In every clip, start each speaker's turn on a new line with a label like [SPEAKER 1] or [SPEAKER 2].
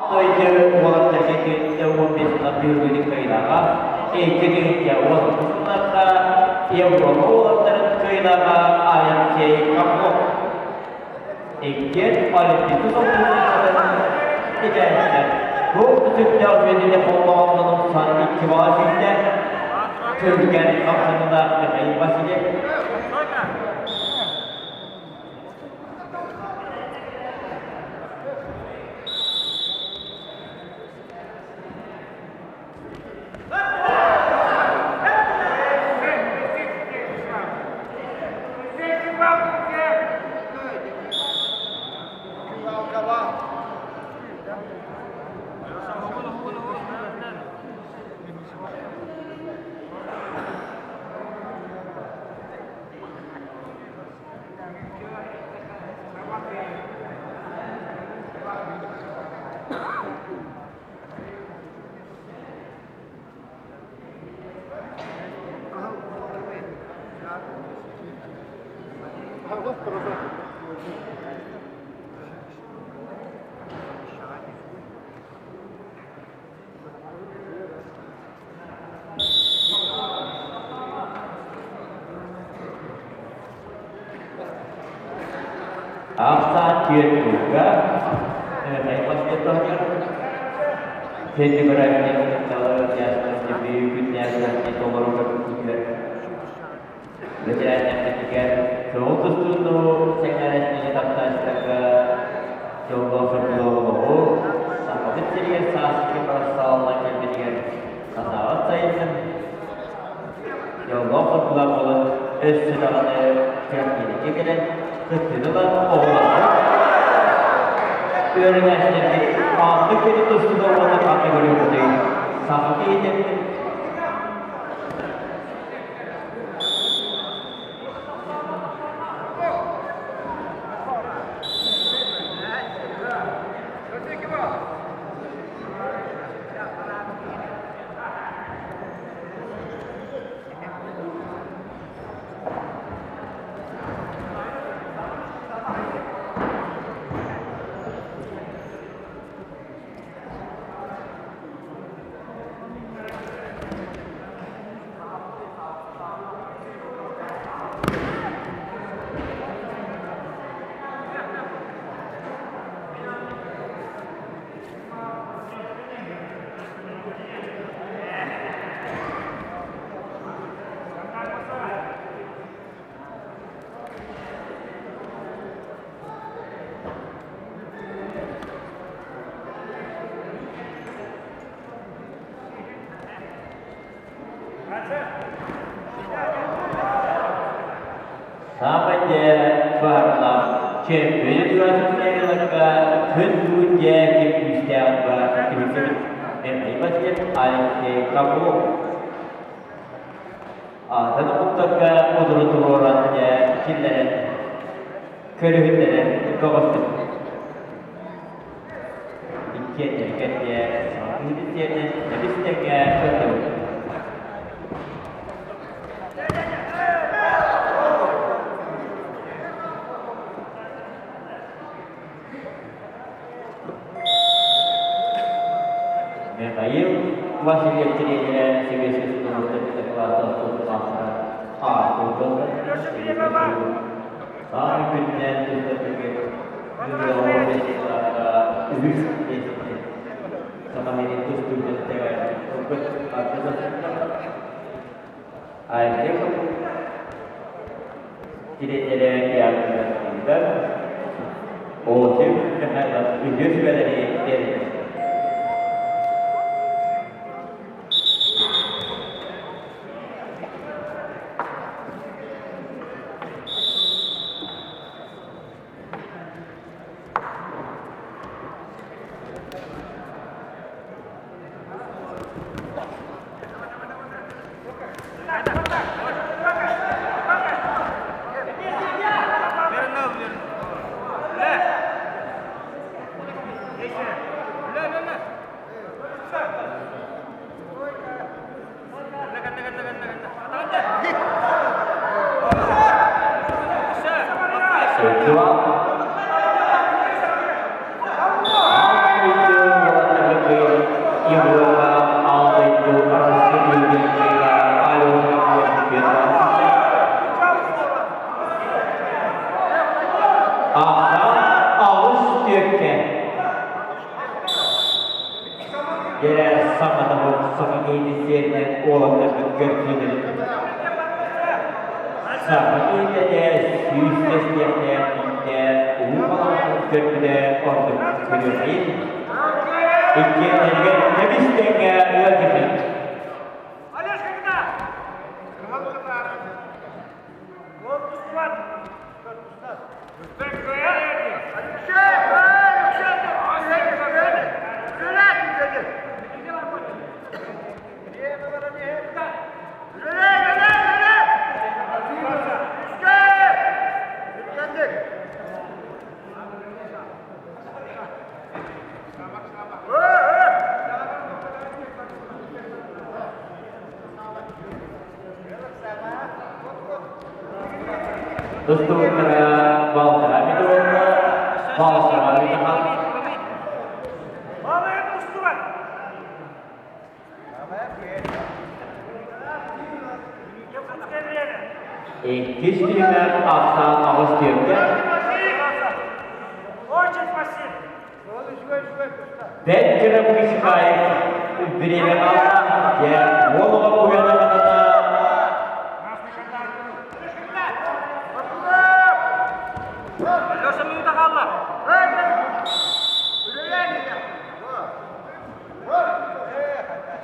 [SPEAKER 1] Дойду уолаттарга 45 сыллар түһүлгүтүн кыайыылааҕа, 2019 сылларга Европа уолаттарын кыайыылааҕа Алексей Капков. Иккиэн Олимпийскай сокуоннарын итээччилэр. Бу сүрдээх үөдүнэ холбоҕоннонун сан икки баҕа сирдэ түргэн хамсаныылаах Михаил Васильев. Ахсаан түөрт курга Бэтэрээннэрбитигэр көҕүл тустууну сэҥээрээччилэргэ таптааччыларга дьоллоох-соргулаах олоҕу, Сахабыт сиригэр сааскы барсаалла кэлбитигэр санааҕыт сайыннын, дьоллоох-соргулаах буолан өссө даҕаны күрэхтэһиигэ кэлэн кыттыыны ылан оҕолорго үөрэнээччилэргит ааттык күнү тустууга уонна ханна көрүөххүтүй? Саха киһитин Саамай дьэ баарылаах чөмпүйүнү турааччыларга күн бүгүн дьэ ким күүстээҕин баар түмүктүүр Михаил Васильев Алексей Капров атын омуктарга удуру туруоран дьэ киллэрэн көрүһүннэрэн көҕүстүм. Иккиэннэригэр дьэ саҥа тиэрдэн эбис тэҥҥэ көрдөбүт. Михаил Васильев тренерэ Сэбиэскэй Союзтан кылаастан Саамай күннээн тустарбыгар үһүс миэстэни Саха сирин тустуутун ылбыт Айсен тириэньэрэ Яков Осип Михайлов үтүө сүбэлэри биэрдэ. Сылдьыва. Дьэ, саҥата саха киһитин сиэринэн уолаттарбыт көрсүөлэрин Саха киһитэ сүүс тэстиэхтээх биирдэ уу халаҥын көрбүтэ ордук көрүөххайын. Иккиэннэригэр көмүс тэҥҥэ ыалдьытын. Тустууктара балтараа метровка, балтараа метр. Иккис түһүмэх ахсаан аҕыс түөркэ. Бэрт кыра Быычыкаев бириэмэ хаалла. Дьэ, уол оҕо уйанаҕына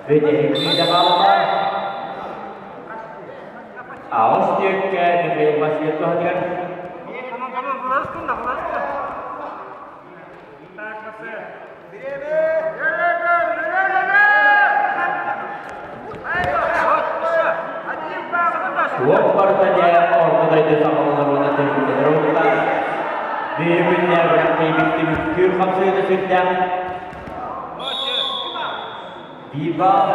[SPEAKER 1] Бүтэһик мүнүүтэ хаалла. Аҕыс түөркэ Михаил Васильев туһатыгар. Туох барыта дьэ орто дойду саҕаланар уонна түмүктэнэр уһуктар. Бүгүн күрэхтэһиибит түмүктүүр хамсыыта сүрдээх. Биир баал.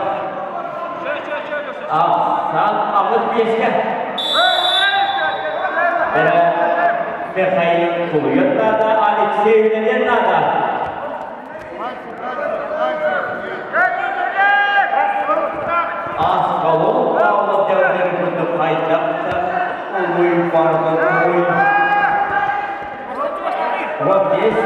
[SPEAKER 1] Ахсаан аҕыс биэскэ. Михаил тулуйан наада, Алексей үлэлиэн наада. Аскалон Павлов дьарыгын курдук хайдах да улуй барда туй. Вот здесь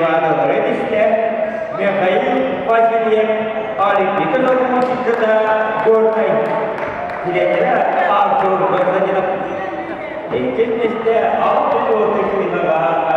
[SPEAKER 1] Уонна Михаил Васильев Олимпийка солбуйааччыта Горнай тренерэ Артур Константинов. Иккис миэстэ Алта Кыһынаҕа.